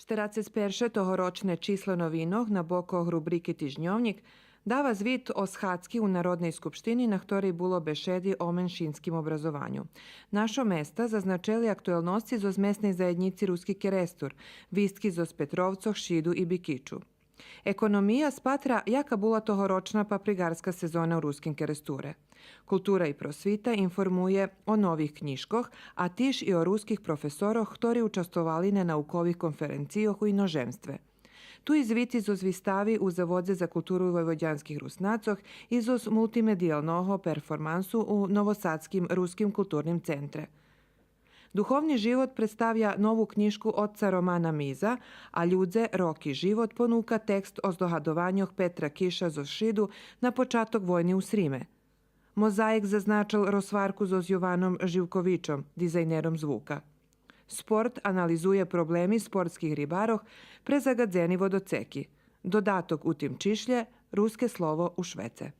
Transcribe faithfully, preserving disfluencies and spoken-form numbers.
Штерацец перше тогорочне число новинох на бокох рубрики Тижньовнїк дава звит о схадзки у Народней скупштини, на хторей було бешеди о меншинским образованю. Нашо места зазначели актуелносци зоз Месней заєднїци Руски Керестур, вистки зоз Петровцох, Шиду и Бикичу. Економия спатра яка була тогорочна паприґарска сезона у Руским Керестуре. Култура и просвита информує о нових кнїжкох, а тиж и о руских професорох хтори участвовали на наукових конференцийох у иножемстве. Ту и звити зоз вистави у Заводзе за културу войводянских Руснацох и зоз мултимедиялного перформансу у Новосадским Руским културним центре. Духовни живот представя нову кнїжку отца Романа Миза, а Людзе, роки, живот понука текст о здогадованьох Петра Киша зоз Шиду на початок войни у Сриме. Мозаїк зазначел розгварку зоз Йованом Живковичом, дизайнером звука. Спорт анализує проблеми спортских рибарох пре загадзени водоцеки. Додаток у тим чишлє Руске слово у швеце.